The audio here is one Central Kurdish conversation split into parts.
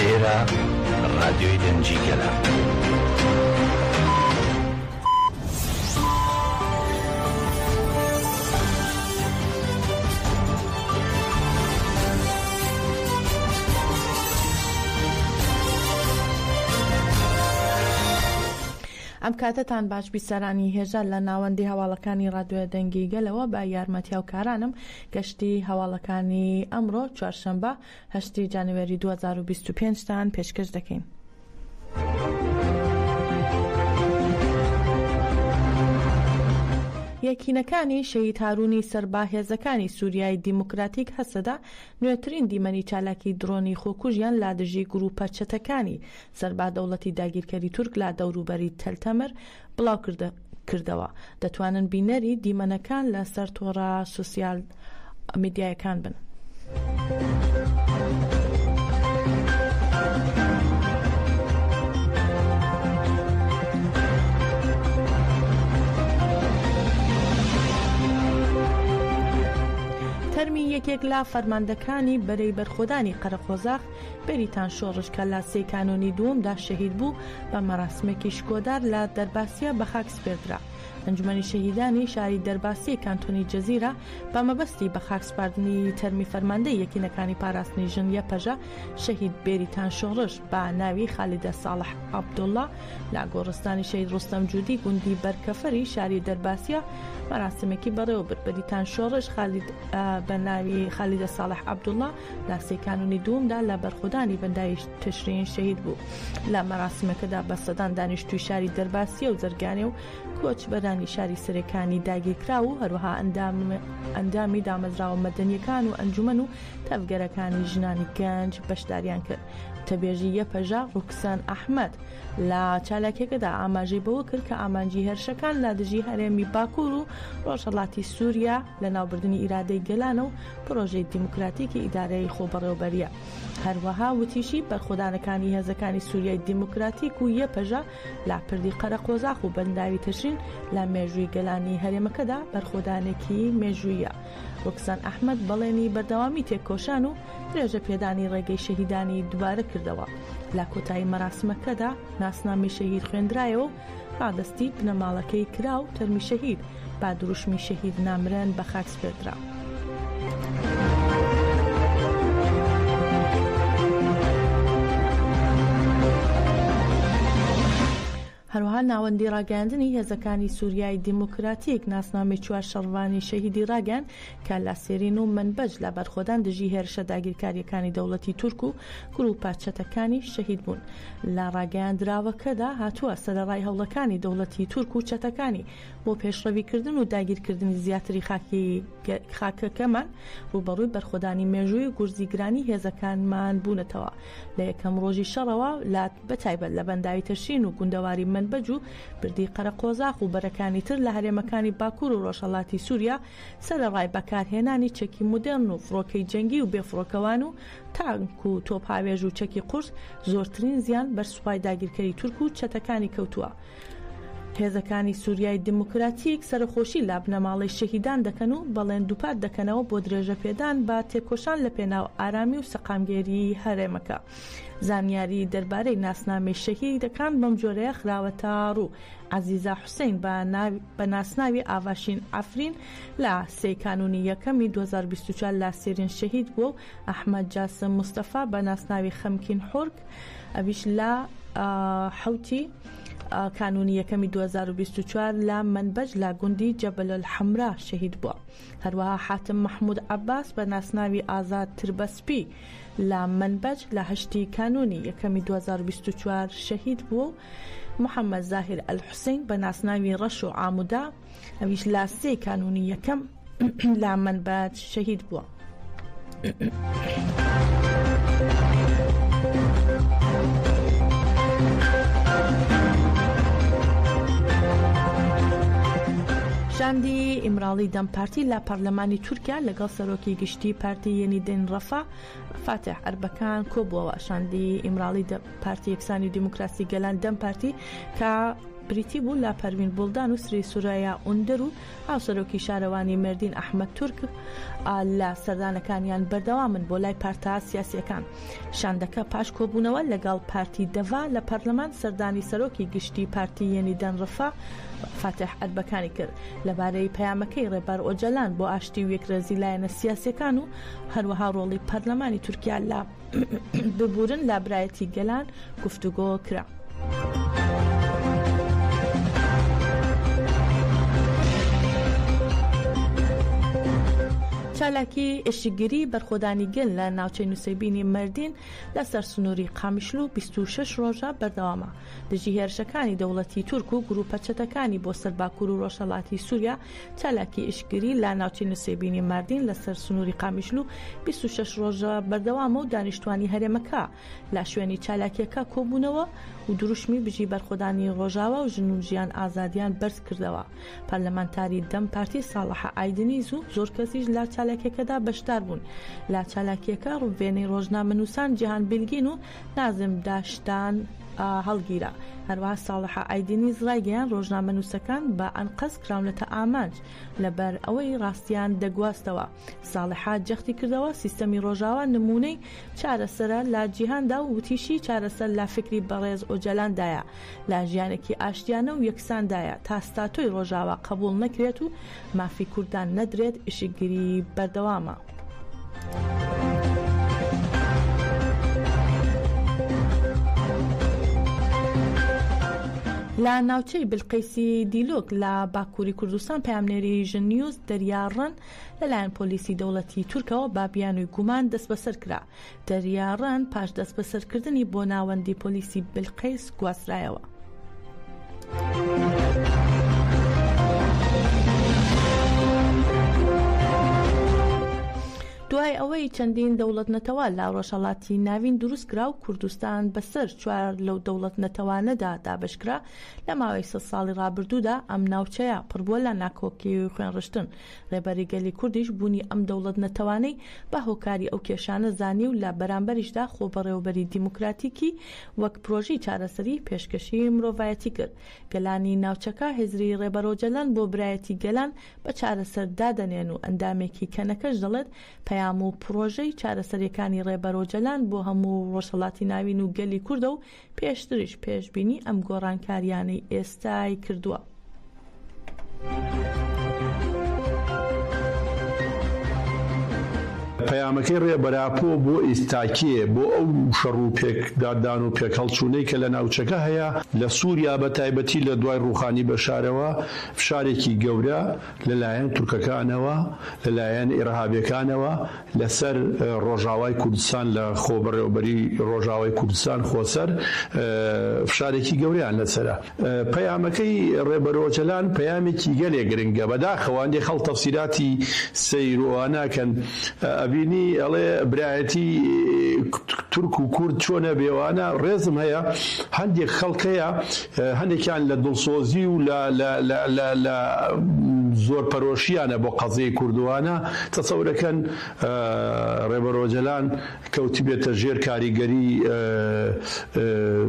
ئێرە ڕادیۆی دەنگی گەلە. ئەم کاتەتان باش بیسەرانی هێژا لە ناوەندی هەواڵەکانی ڕادیۆ دەنگی گەلەوە بە یارمەتی هاوکارانم گەشتی هەواڵەکانی ئەمڕۆ چوارشەمبە هەشتی جانوێری 2025 تان پێشکەش دەکەین. یەکینەکانی شەهید هارونی سەر بە هێزەکانی سوریای دیموکراتیک هەسەدە نوێترین دیمەنی چالاکی درۆنی خۆکوژیان لە دژی گروپە چەتەکانی سەر بە دەوڵەتی داگیرکەری تورک لە دەوروبەری تەل تەمر بڵاو کردەوە. دەتوانن بینەری دیمەنەکان لە سەر تۆڕە سۆسیال میدیایەکان بن. تەرمی یەکێک لە فەرماندەکانی بەرەی بەرخۆدانی قەرەقۆزاخ بێریتان شۆڕش کە لە سێی کانوونی دووەمدا شەهید بوو، بە مەراسمێکی شکۆدار لە دەرباسیە بەخاک سپێردرا. ئەنجومەنی شەهیدانی شاری دەرباسیەی کانتۆنی جزیرە بە مەبەستی بەخاک سپاردنی تەرمی فەرماندەی یەکینەکانی پاراستنی ژن یەپەژە شەهید بێریتان شۆڕش بە ناوی خالیدە ساڵح عەبدوڵا لە گۆڕستانی شەهید ڕۆستەم جودی گوندی بەرکەفەری شاری دەرباسیە مەراسمێکی بەڕێوەبرد. بێریتان شۆڕش خالید بە ناوی خالیدە ساڵح عەبدوڵا لە سێ کانوونی دووەمدا لە بەرخۆدانی بەنداوی تشرین شەهید بوو. لە مەراسیمەکەدا بە سەدان دانیشتووی شاری دەرباسیە و زەرگانێ و کۆچبەرانی شاری سەرێکانی داگیرکراو و هەروەها ئەندامی دامەزراوە مەدەنییەکان و ئەنجومەن و تەڤگەرەکانی ژنانی گەنج بەشداریان کرد. وتەبێژی یەپەژە ڕوکسان ئەحمەد لە چالاکیەکەدا ئاماژەی بەوە کرد کە ئامانجی هێرشەکان لە دژی هەرێمی باکوور و ڕۆژهەڵاتی سووریا لەناوبردنی ئیرادەی گەلانە و پڕۆژەی دیموکراتیکی ئیدارەی خۆبەڕێوەبەرییە. هەروەها وتیشی، بەرخۆدانەکانی هێزەکانی سووریای دیموکراتیک و یەپەژە لە پردی قەرەقۆزاخ و بەنداوی تشرین لە مێژووی گەلانی هەرێمەکەدا بەرخۆدانێکی مێژووییە. ڕوکسان ئەحمەد بەڵێنی بەردەوامی تێکۆشان و درێژەپێدانی ڕێگەی شەهیدانی دووبارە کردەوە. لە کۆتایی مەراسمەکەدا ناسنامەی شەهید خوێندرایەوە و ڕادەستی بنەماڵەکەی کرا و تەرمی شەهید بە دروشمی شەهید نامرن بە خاک سپێردرا. هەروەها ناوەندی ڕاگەیاندنی هێزەکانی سوریای دیموکراتیک ناسنامەی چوار شەڕڤانی شەهیدی ڕاگەیاند کە لە سێرین و مەنبەج لە بەرخۆدان دژی هێرشە داگیرکارییەکانی دەوڵەتی تورک و گروپە چەتەکانی شەهید بوون. لە ڕاگەیاندراوەکەدا هاتووە، سەرەڕای هەوڵەکانی دەوڵەتی تورک و چەتەکانی بۆ پێشڕەویکردن و داگیرکردنی زیاتری خاکی خاکەکەمان، ڕووبەڕووی بەرخۆدانی مێژووی و گورزی گرانی هێزەکانمان بوونەتەوە. لە یەکەم ڕۆژی شەڕەوە لە بەتایبەت لە بەنداوی تشرین و گوندەواری مەنبەج و پردی قەرەقۆزاخ و بەرەکانی تر لە هەرێمەکانی باکوور و ڕۆژهەڵاتی سووریا سەرەڕای بەکارهێنانی چەکی مۆدێرن و فڕۆکەی جەنگی و بێفڕۆکەوان و تانک و تۆپهاوێژ و چەکی قورس زۆرترین زیان بەر سوپای داگیرکەری تورک و چەتەکانی کەوتووە. هێزەکانی سوریای دیموکراتیک سەرەخۆشی لە بنەماڵەی شەهیدان دەکەن و بەڵێن دووپات دەکەنەوە بۆ درێژەپێدان بە تێکۆشان لەپێناو ئارامی و سەقامگێریی هەرێمەکە. زانیاری دەربارەی ناسنامەی شەهیدەکان بەم جۆرەیە خراوەتەڕوو، عەزیزە حوسەین بە ناسناوی ئاڤاشین عەفرین لە سێی کانوونی یەکەمی 2024 لە سیرین شەهید بووە و ئەحمەد جاسم مستەفا بە ناسناوی خەمکین حورک ئەویش لە حەوتی کانوونی یەکەمی 2024 لە مەنبەج لە گوندی جەبەل الحەمرا شەهید بووە. هەروەها حاتم مەحمود عەباس بە ناسناوی ئازاد تربەسپی لە مەنبەج لە هەشتی کانوونی یەکەمی 2024 شەهید بووە و محەممەد زاهیر ئەلحوسەین بە ناسناوی ڕەشۆ عامودا ئەویش لە سێی کانوونی یەکەم لە مەنبەج شەهید بووە. شاندی ئیمراڵی دەم پارتی لە پەرلەمانی تورکیا لەگەڵ سەرۆکی گشتی پارتی یەنی دین ڕەفا فاتح ئەربەکان کۆبووەوە. شاندی ئیمراڵی پارتی یەکسانی و دیموکراسی گەلان دەم پارتی کە. بریتی بوو لە پەروین بوڵدان و سری سورەیا ئوندەر و هاوسەرۆکی شارەوانی مێردین ئەحمەد تورک لە سەردانەکانیان بەردەوامن بۆ لای پارتە سیاسییەکان. شاندەکە پاش کۆبوونەوە لەگەڵ پارتی دەڤا لە پەرلەمان سەردانی سەرۆکی گشتی پارتی یەنیدەن ڕفا فاتیح ئەربەکانی کرد لەبارەی پەیامەکەی ڕێبەر ئۆجەلان بۆ ئاشتی و یەکڕێزی لایەنە سیاسییەکان و هەروەها ڕۆڵی پەرلەمانی تورکیا لە ببورن لە برایەتی گەلان گفتوگۆ کرا. چالاکی ئشکگری بەرخۆدانی گەل لە ناوچەی نوسەیبینی مەردین لەسەر سنووری قامیشلو 26 ڕۆژە بەردەوامە. دژی هێرشەکانی دەوڵەتی تورک و گروپە چەتەکانی بۆ سەر باکوور و ڕۆژهەڵاتی سووریا چالاکی ئیشکگری لە ناوچەی نوسەیبینی ماردین لەسەر سنووری قامیشلو 26 ڕۆژە بەردەوامە و دانیشتوانی هەرێمەکە لە شوێنی چالاکییەکە کۆبوونەوە و دروشمی بژی بەرخۆدانی ڕۆژاوا و ژن و ژیان ئازادیان بەرزکردەوە. پەرلەمانتاری دەم پارتی ساڵحە ئایدنیز و زۆر کەسیش لە چالاکییەکەدا بەشداربوون. لە چالاکییەکە وێنەی ڕۆژنامەنووسان جیهان بیلگین و نازم داشتان هەڵگیرا. هەروەها ساڵحە ئایدنیز ڕایگەیاند، ڕۆژنامەنووسەکان بە ئەنقەست کراونەتە ئامانج، لەبەر ئەوەی ڕاستیان دەگواستەوە. ساڵحە جەختی کردەوە، سیستەمی ڕۆژاوا نموونەی چارەسەرە لە جیهاندا و وتیشی، چارەسەر لە فیکری بەڕێز ئۆجەلاندایە، لە ژیانێکی ئاشتیانە و یەکساندایە، تا ستاتۆی ڕۆژاوا قەبووڵ نەکرێت و مافی کوردان نەدرێت، ئیشکگری بەردەوامە. لە ناوچەی بلقەیسی دیلۆک لە باکووری کوردستان پەیامنێری ژن نیوز دەریا ڕەن لەلایەن پۆلیسی دەوڵەتی تورکەوە بە بیانووی گومان دەستبەسەر کرا. دەریا ڕەن پاش دەستبەسەرکردنی بۆ ناوەندی پۆلیسی بلقەیس گواسترایەوە. دوای ئەوەی چەندین دەوڵەت نەتەوە لە ڕۆژهەڵاتی ناوین دروست کرا و کوردستان بەسەر چوار لەو دەوڵەت نەتەوانەدا دابەشکرا، لە ماوەی سەد ساڵی ڕابردوودا ئەم ناوچەیە پڕبووە لە ناکۆکی و خوێنڕشتن. ڕێبەری گەلی کوردیش بوونی ئەم دەوڵەت نەتەوانەی بە هۆکاری ئەو کێشانە زانی و لە بەرامبەریشدا خۆبەڕێوەبەری دیموکراتیکی وەک پرۆژەی چارەسەری پێشکەشی مرۆڤایەتی کرد. گەلانی ناوچەکە هزری ڕێبەر ئۆجەلان بۆ برایەتی گەلان بە چارەسەر دادەنێن و ئەندامێکی کەنەکەش دەڵێت پەیام و پڕۆژەی چارەسەریەکانی ڕێبەر ئۆجەلان بۆ هەموو ڕۆژهەڵاتی ناوین و گەلی کوردە و پێشتریش پێشبینی ئەم گۆڕانکاریانەی ئێستای کردووە. پەیامەکەی ڕێبەرئاپۆ بۆ ئیستاکێ، بۆ ئەو شەڕ و پێکدادان و پێکهەڵچوونەی کە لە ناوچەکە هەیە، لە سووریا بە تایبەتی لە دوای ڕووخانی بەشارەوە فشارێکی گەورە لە لایەن تورکەکانەوە، لە لایەن ئیڕهابیەکانەوە لە سەر ڕۆژاوای کوردستان لە خۆبەڕێوەبەری ڕۆژاوای کوردستان خۆسەر فشارێکی گەورەیان لەسەرە. پەیامەکەی ڕێبەر ئۆجەلان پەیامێکی گەلێ گرنگە بەداخەوە هەندێ خەڵک تەفسیراتی سەیر و ئەوانە ئەکەن ئەبینی ئەڵێ برایەتی تورک و کورد چۆنە بێ ئەوانە ڕێزم هەیە هەندێک خەڵک هەیە هەندێکیان لە دڵسۆزی و لە لە لە لە لە زۆر پەرۆشیانە بۆ قەزیەی کوردوانە تەسەورەکەن ڕێبەر ئۆجەلان کەوتبێتە ژێر کاریگەری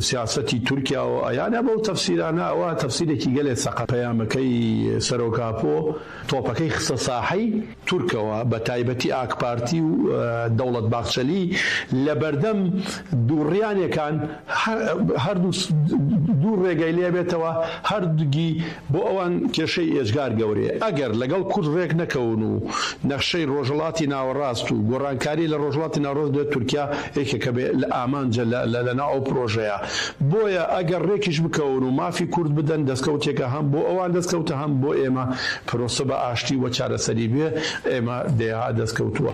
سیاسەتی تورکیاوە یان بەو تەفسیرانە ئەوە تەفسیرێکی گەلێ سەقەت. پەیامەکەی سەرۆک ئاپۆ تۆپەکەی خستە ساحەی تورکەوە بە تایبەتی ئاکپارتی و دەوڵەت باخچەلی لەبەردەم دووڕیانێکان هەردوو دوو ڕێگەی لێ بێتەوە هەردووگی بۆ ئەوان کێشەی ئێجگار گەورەیە ئەگەر لەگەڵ کورد ڕێک نەکەون و نەخشەی ڕۆژهەڵاتی ناوەڕاست و گۆڕانکاری لە ڕۆژهەڵاتی ناوەڕاست بێت تورکیا یەکێکە بێ لە ئامانجە لە لە ناو ئەو پرۆژەیە بۆیە ئەگەر ڕێکیش بکەون و مافی کورد بدەن دەستکەوتێکە هەم بۆ ئەوان دەستکەوتە هەم بۆ ئێمە پرۆسە بە ئاشتی و چارەسەری بێ ئێمە دەیەها دەستکەوتووە.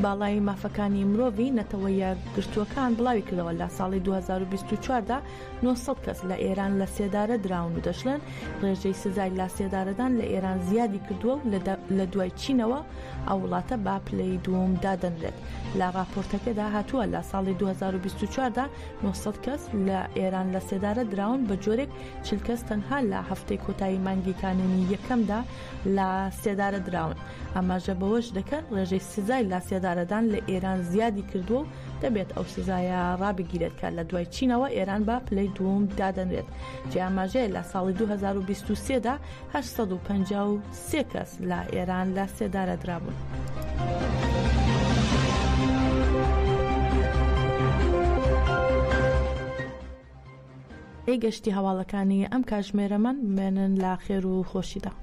باڵای مافەکانی مرۆڤی نەتەوە یەکگرتووەکان بڵاویکردەوە، لە ساڵی 2024 دا 900 کەس لە ئێران لە سێدارە دراون و دەشڵێن، ڕێژەی سزای لە سێدارەدان لە ئێران زیادی کردووە و لە دوای چینەوە ئەو وڵاتە بە پلەی دووەم دادەنرێت. لە ڕاپۆرتەکەدا هاتووە، لە ساڵی 2024 دا 900 کەس لە ئێران لە سێدارە دراون بە جۆرێک 40 کەس تەنها لە هەفتەی کۆتایی مانگی کانوونی یەکەمدا لە سێدارە دراون. ئاماژە بەوەش دەکەن، ڕێژەی سزای لە سێدارە. سێدارەدان لە ئێران زیادی کردووە و دەبێت ئەو سزایە ڕابگیرێت کە لە دوای چینەوە ئێران بە پلەی دووەم دادەنرێت. جێی ئاماژەیە لە ساڵی 2023 دا 853 کەس لە ئێران لە سێدارە درابوون. گەشتی هەواڵەکانی ئەم کاتژمێرەمان بمێنن لە خێر و خۆشیدا.